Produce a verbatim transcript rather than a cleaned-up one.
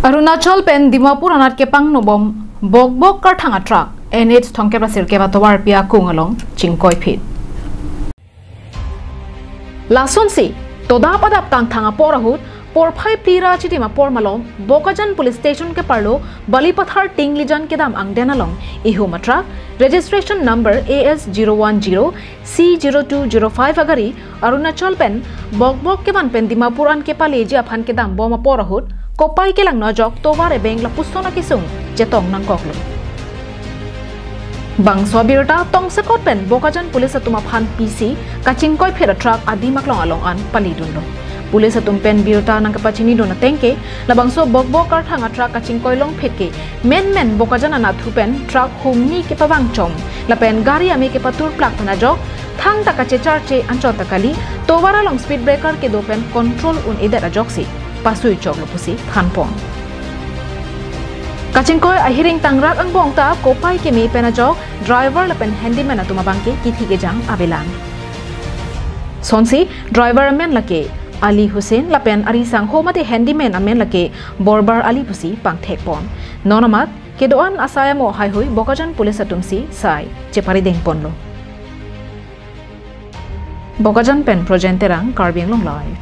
Arunachal pen Dimapur anat kepangno bom bokbok karthang a truck N H thomkep ra sirkep atovar pi akung along chingkoiphit. Lasonsi todap adap kangthang apor ahut porphai phli ra chitim apor malom Bokajan Police Station keparlo Balipathar Tinglijan kedam angden along ihum a truck registration number A S zero one zero C zero two zero five agari Arunachal pen bokbok kevan pen Dimapur an kepaleji aphan kedam bom apor ahut kopai kelangno ajok tovar ebeng lapuson akesung chetong nangkoklo. Bangso abirta tongsekot pen Bokajan Police atum aphan pisi kachingkoiphit a truck adim aklong along an palidunlo. Police atum pen birta nangkepachinidun ateng ke labangso bokbok karthang a truck kachingkoi longphit ke menmen Bokajan anatthu pen truck hum ni kepavangchom lapen gari ame kepatur plak pen ajok thangta kachecharche anchot ta kali tovar along speed breaker kedo pen control un-edet ajoksi pasui choklo pusi thanpon. Kachingkoi ahiring tangrak angbong ta kopai keme pen ajok driver lapen handyman atum abangke kithi kejang avelang. Sonsi driver amen lake Ali Hussain lapen ari sangho mate handyman amen lake Borbar Ali pusi pangthekpon. Non amat kedo-an asai amo haihui Bokajan Police atumsi sai cheparidengponlo. Bokajan pen Projen Terang, Karbi Anglong Live.